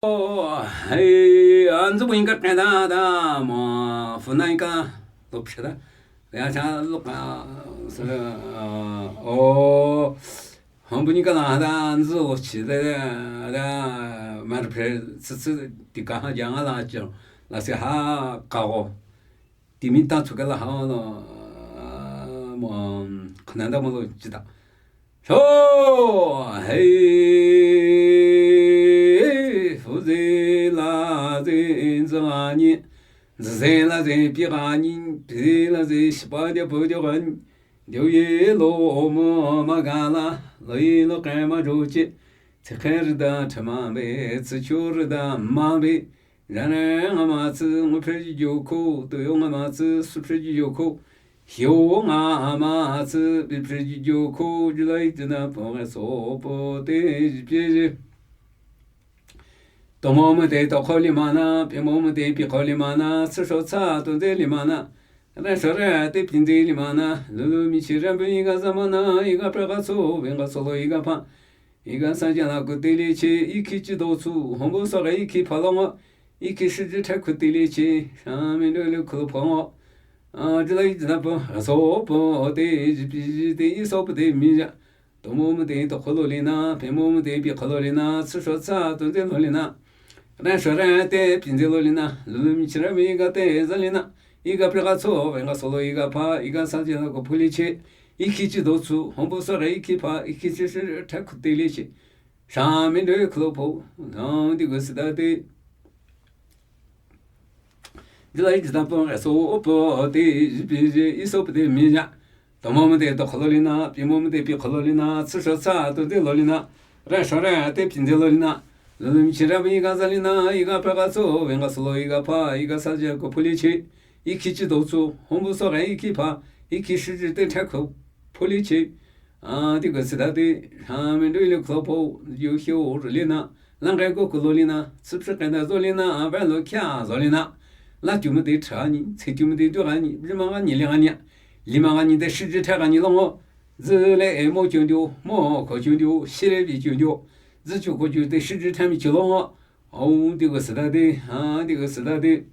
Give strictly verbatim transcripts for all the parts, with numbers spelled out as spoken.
Hei, a, nzü bu yin ka kenda da, mo, fu na yin ka, lo psha da. Ya cha lo ka, sa, a, o, hon bu yin ka la da, nzü lo chi da, da, ma de pre, tsi tsi, di ka ha, ya nga la chi, la si ha, ka go. Di mi ta chu ka la ha, lo, a, mo, khana da mo lo chi da. Sho, hei, fu zi la zi nzi ga ni, nzi zi la zi pi ga ni, pi zi la zi shi pa de pu de ga ni, diu ye lo mo ma ga la, lo yi lo kai ma zhu chi, tsi kai ri da cha ma be, tsi chu ri da ma be, zha ne nga ma tsi, ngu pre ji ju ku, tu yo nga ma tsi, su pre ji ju ku, Hiu nga ma tsi bi pri ji ju ku ji lai ti na po nge so po te ji pie ji. To mo mo te to kho li ma na, pi mo mo te pi kho li ma na, tsi sho tsa to de li ma na. Ren sho ren te pi de li ma na, lu lu mi chi ren bu yi ga za ma na, yi ga pre ga tsu, wen ga so lo yi ga pa. Yi ga sa ja la ku te li chi, yi ki chi do tsu, hong bu so ga yi ki pa lo ngo, yi ki shi ji te ku te li chi, sha mi lu lu ku lo pa ngo. A, ji la yi ji na po, a so po, o te, ji pi ji te, yi so po te mi ja. To mo mo te, to kho lo li na, pe mo mo te, pi kho lo li na, tsi sho tsa, to ze lo li na. Ren sho ren te, pi ze lo li na, lu lu mi chi ren mi ga te, za li na. Yi ga pre ga tso, wen ga so lo, yi ga pa, yi ga sa ji na ko pu li chi. Yi ki ji do tsu, hong bu so re, yi ki pa, yi ki ji shi, te ku te li chi. Sha mi de ku lo po, na di go si da te. Ji la yi ji da po, a so po te, ji pi ji, yi so po te mi ja. To mo mo te to kho lo li na, pi mo mo te pi kho lo li na, tsi sho tsa to de lo li na. Ren sho ren te pi de lo li na. Lu lu mi chi ren bu yi ga za li na, yi ga pre ga tso, wen ga so lo yi ga pa, yi ga sa ji ko pu li chi. Yi ki ji do tsu, hong bu so re yi ki pa, yi ki shi ji te te ko pu li chi. A, di go si da te, sha mi de le ko po, yu hiu ri li na. Lang ga ko ku lo li na, tsi pri ka na zo li na, a ba lo kya zo li na. La ju mo te cha ni, tsi ju mo te du ga ni, ji ma ga ni li ga ni. Li ma ga ni te shi ji te ga ni lo ngo. Zi le e mo ju ju, mo ko ju ju, shi le bi ju ju. Zi ju ko ju te shi ji te mi ju lo ngo. O, di go si da te, a, di go si da te.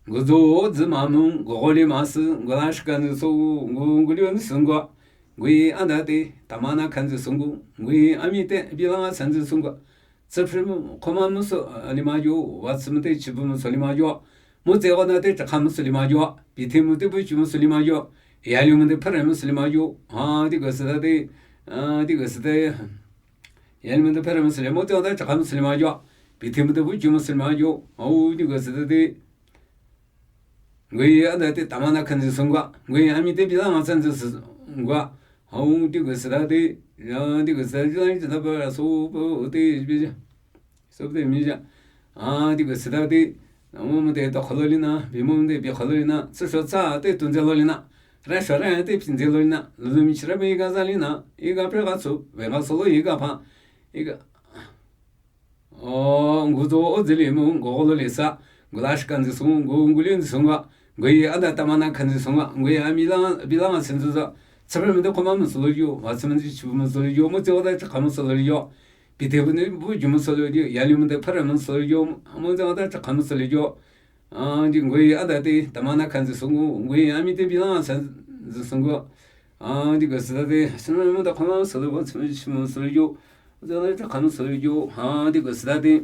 Ngu zo zi ma mung, ngu go li ma si, ngu la shi kan zi so, ngu ngu li ni si ngu. Ngu yi a da te, ta ma na kan zi so ngu. Ngu yi a mi te, bi la nga san zi so ngu. Tsi pri mu, kho ma mu so, a, li ma yo, wa tsi mu te, chi bu mu so li ma yo. Mu tse o da te, cha kha mu so li ma yo. Bi te mu te, bu chi mu so li ma yo. Ya li mu te, pa re mu so li ma yo. A, di go si da te, a, di go si da te. Ya li mu te, pa re mu so li, mu tse o da, cha kha mu so li ma yo. Bi te mu te, bu chi mu so li ma yo. A, di go si da te. Ngui a da te ta ma na kan zi so ngu. Ngui a mi te bi la nga san zi so ngu. Hong di go si da te, ya di go si da te, ya di go si da te, so po te bi ja. So po te mi ja. A, di go si da te, na mo mo te to kho lo li na, bi mo mo te bi kho lo li na, tsi sho tsa te tun ze lo li na. Ren sho ren te pin ze lo li na, lu lu mi chi ren bu yi ga za li na, yi ga pre ga tsu, wen ga so lo yi ga pa, yi ga. O, ngu zo o zi li mu, ngu go lo li sa, ngu la shi kan zi so, ngu ngu li zi so nga, ngu yi a da ta ma na kan zi so nga, ngu yi a mi la, bi la nga san zi so, tsi pri mu te kho ma mu so lo yo, wa tsi mu zi chi bu mu so lo yo, mu tse o da cha kha mu so lo yo, bi te bu ni bu ju mu so lo yo, ya li mu te pa re mu so lo yo, mu tse o da cha kha mu so lo yo. A, di ngui a da te, ta ma na kan zi so ngu, ngui a mi te bi la nga san zi so ngu. A, di go si da te, si na mo da kho ma so lo, wa tsi mu zi chi mu so lo yo. Za la cha kha mu so lo yo. A, di go si da te.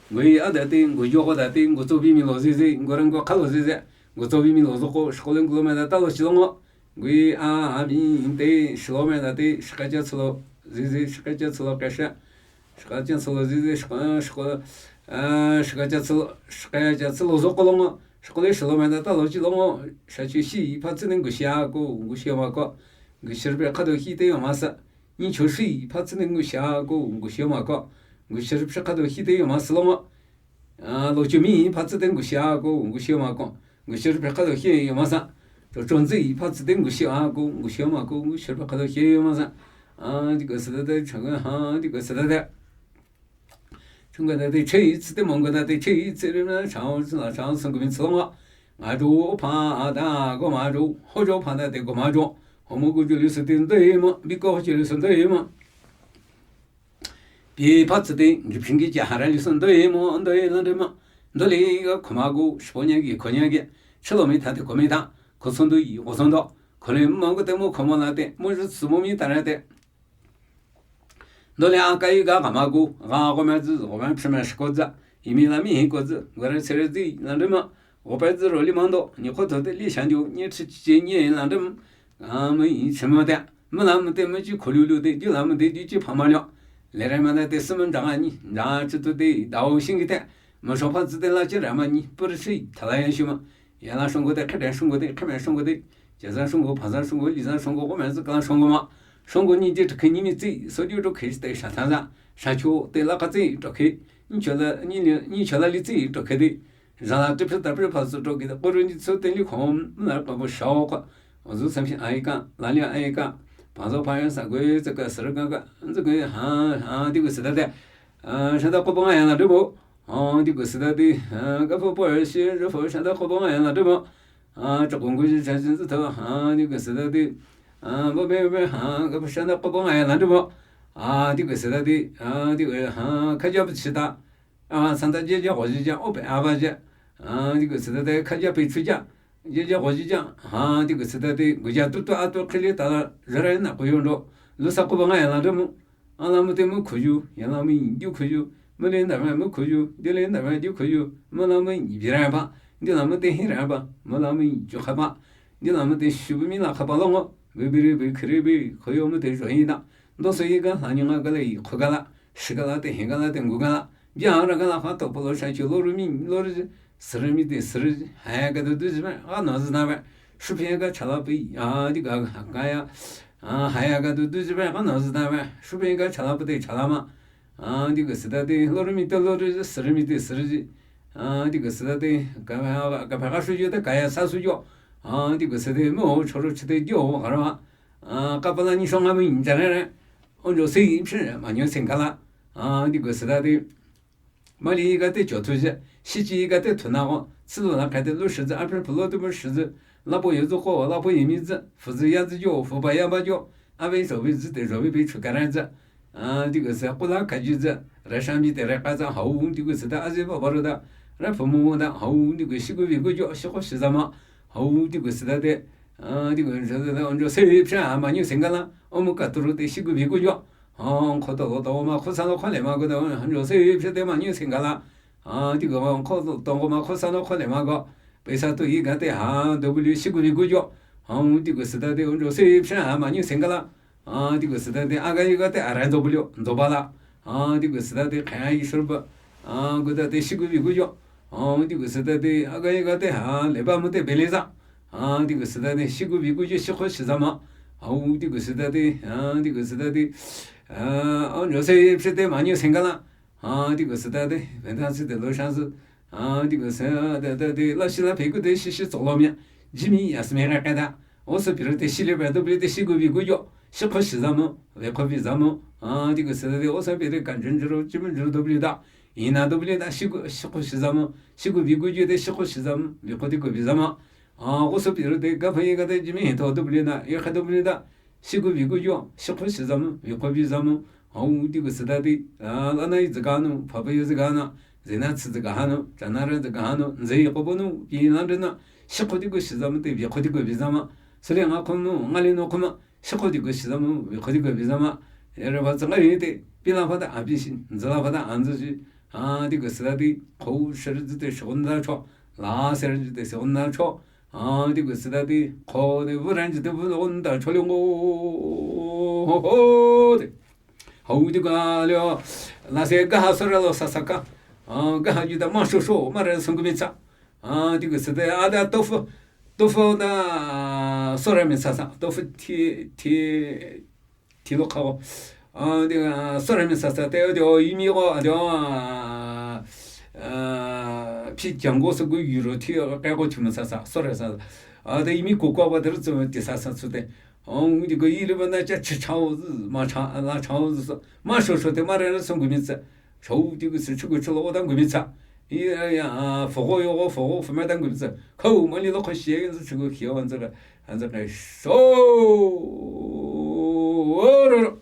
Ngui a da te, ngu yo ko da te, ngu zo bi mi lo zi zi, ngu ren ngu kha lo zi zi. Ngu zo bi mi lo zo ko, shi ko le ngu lo ma da ta lo chi lo ngo. Ngui a, a mi te, shi lo ma da te, shi ka cha tsi lo zi zi, shi ka cha tsi lo ka sha. Shi ka cha tsi lo zi zi, shi ka, shi ka, a, shi ka cha tsi lo, shi ka cha tsi lo zo ko lo ngo. Shi ko le shi lo ma da ta lo chi lo ngo. Sha chi shi, pa tsi ne ngu sha ko, ngu sha ma ko. Ngu shi ri pe kha do hi te yo ma sa. Ni cho shi, pa tsi ne ngu sha ko, ngu sha ma ko. Ngu shi ri pe kha do hi te yo ma sa lo ngo. A, lo cho mi, pa tsi te ngu sha ko, ngu sha ma ko. Ngu shi ri pe kha do hi yo ma sa. Cho cho nzi, pa tsi te ngu sha ko, ngu sha ma ko, ngu shi ri pe kha do hi yo ma sa. A, di go si da te, cha ga, ha, di go si da te. Chung ga da te, che, tsi te mong ga da te, che, tsi ri na, cha, tsi la, cha, sung ga mi tsi lo nga. Nga jo, pa, a, da, go ma jo, ho jo, pa da te, go ma jo. Ho mo gu ju li si te, de mo, bi ko ho ju li si te mo. Pyepa tsü te, ngiphing ki cha hara li sü ndo e mo, ndo e la ndo ma. Ndo le ga khoma gu, shpo nya gi, kho nya gi. Chilo mi tha te, ko mi tha. Ko sü ndo yi, ko sü ndo. Ko le mo gu te mo, khoma la te. Mo ju tsü mo mi ta ra te. Ndo le a ka yi ga, ga ma gu, ga ko ma zu, ko ma phi ma shi ko za. Yi mi la mi hi ko zu, ga ra se re zi, la ndo ma. Ko pa zu ro li ma ndo, ni ko to te li shan ju, ni chi chi ni la ndo ma. A, mo yi chi mo te. Mo la mo te mo chi ko lu lu te, ju la mo te ju chi pa ma lyo. Le re ma la te si mo nda ga ni, nda chi tu te, da o shin gi te. Mo sho pa zu te la chi ra ma ni, pu ri shi, ta la ya shi ma. Ya la shong gu te, khe te shong gu te, khe me shong gu te. Ja za shong gu, pa za shong gu, li za shong gu, ko me zu ka la shong gu ma. Shong gu ni je to khe ni mi zi, so ju to khe te sha ta za. Sha cho te la ka zi to khe. Ni cho la, ni, ni cho la li zi to khe de. Za la te phe ta phe pa zu to khe de. Ko ru ni so te li khom, na pa bo sha o ka. O zu sam shi ai ka, la li ai ka. Pa zo pa ya sa gu, zi ka sa ka ka. Zi gu ha, ha, di gu sa da de. A, sha da ko bo nga ya la de bo. A, di gu sa da de. A, ga fo po shi, ri fo sha da ko bo nga ya la de bo. A, cha kong gu shi cha shin zi to. A, di gu sa da de. A, bo be be, a, ga fo sha da ko bo nga ya la de bo. A, di gu sa da de. A, di gu, a, ka ja bu chi da. A, san da je je ho ji ja, o pe a ba je. A, di gu sa da de, ka ja pe chu ja. Je je ho ji ja. A, di gu sa da de, gu ja tu tu a tu khili ta la, ja ra na ko yo ndo. Lu sa ko bo nga ya la de mo. A la mo te mo khu ju, ya la mo yi ju khu ju, mo le nda ma mo khu ju, de le nda ma ju khu ju, mo la mo yi bi ra ba, de la mo te hi ra ba, mo la mo yi ju kha ba, de la mo te shu bu mi la kha ba lo ngo, bi bi ri bi khi ri bi, khu yo mo te jo yi da. Ndo so yi ga, la ni nga ga le yi, khu ga la, shi ga la te, hi ga la te, ngu ga la, ja ra ga la, ha to po lo sha chu lo ru mi, lo ru, si ri mi te, si ri, ha ya ga du du ji ba, a na zi na ba, shu pi ya ga cha la pi, a, di ga, ga ya, A, ha ya ga du du ji ba, ka na zi da ba. Shu pi ga cha la pu te cha la ma. A, di gu si da de, lo ri mi te lo ri, si ri mi te si ri ji. A, di gu si da de, ka, ka pa ka shu ju de, ka ya sa su ju. A, di gu si de, mo cho ru chi de ju ha ra ma. A, ka pa la ni shong ha mi ja re re. On jo si phi ma nyu sing ka la. A, di gu si da de. Mali yi ga te cho tu je, shi chi yi ga te tu na go, si lo na ka te lu shi zi, a phi pu lo tu bu shi zi, la po yo zu ko, la po yi mi zi, fu zi ya zi jo, fu ba ya ba jo, a ve zo ve zi te zo ve ve chu ka ra zi. A, di gu si, ku la ka ji zi, ra sha mi te ra ka zi, ha wu, di gu si da, a zi ba ba ro da, ra pu mu da, ha wu, di gu shi gu ve gu jo, shi ko shi za ma, ha wu, di gu si da de, a, di gu si da de, on jo se phi a ma nyu sing ka la, o mu ka tu ru te shi gu ve gu jo. Hong ko to lo to ma ko sa lo ko le ma gu da, hong jo se phi te ma nyu sing ka la. A, di gu hong ko to ma ko sa lo ko le ma gu. Pe sa tu yi ga te ha, do bu liu shi gu ni gu jo. Hong di gu si da de, hong jo se phi a ma nyu sing ka la. A, di gu si da de, a ga yi ga te a ra do bu liu, do ba la. A, di gu si da de, ka yi shur ba. A, gu da de shi gu bi gu jo. Hong di gu si da de, a ga yi ga te ha, le ba mu te be le za. A, di gu si da de, shi gu bi gu jo, shi ko shi za ma. A, di gu si da de, a, di gu si da de. A, hong jo se phi te ma nyu sing ka la. A, di gu si da de, ve da si de lo sha si. A, di gu si da de, la shi la pe gu de shi shi zo lo mi. Ji mi ya si me ra ka da. O sa pi ru te shi le ba do bi te shi gu bi gu jo. Shi ko shi za mo, ve ko bi za mo. A, di gu si da de, o sa pi de kan jun ju ru, ji mun ju ru do bi da. Yi na do bi da, shi gu, shi ko shi za mo. Shi gu bi gu jo de, shi ko shi za mo, ve ko di gu bi za mo. A, o sa pi ru te, ga pa yi ga de, ji mi to do bi da, yi ka do bi da. Shi gu bi gu jo, shi ko shi za mo, ve ko bi za mo. A, wu di gu si da de, a, la na yi zi ga no, pa pa yi zi ga na, zi na tsi zi ga ha no, ja na ra zi ga ha no, nze yi ko bo no, yi na de na, shi ko di gu shi za mo te, ve ko di gu bi za ma. Si le nga ko no, nga le no ko ma, shi ko di gu shi za mo, ve ko di gu bi za ma. E re ba zi nga yi te, bi la pa da a bi shi, nzi la pa da a nzi shi. A, di gu si da de, ko shi ri zi te shi gu na cho, la se ri zi te shi gu na cho. A, di gu si da de, ko de wu ran zi te wu lo nda cho le ngo. Ho, ho, de. Ho, di gu a le o. La se ga ha so ra lo sa sa ka. A, ga ha ju da ma sho sho, ma ra song gu mi tsa. A, di gu si da, a da to fu, to fu da, so ra mi sa sa. To fu ti, ti, Ti lo kha wo. A, di, a, so ra mi sa sa te, di, o, yi mi wo, di, a, a, phi jang go so gu yu ro ti, a, ka go ti ma sa sa, so ra sa. A, di yi mi ko ko wa de ru zo ti sa sa su de. O, di go yi le ba na cha chi cha wo zi, ma cha, la cha wo zi so. Ma sho sho te ma ra song gu mi tsa. Shou di gu si chi gu chi lo wo dang gu mi tsa. Yi, a, ya, a, fo go yo go, fo go, fo ma dang gu mi tsa. Ko, ma li lo ko xie yin zi chi gu xie wan zi ga, an zi ga shou. Wo ro ro.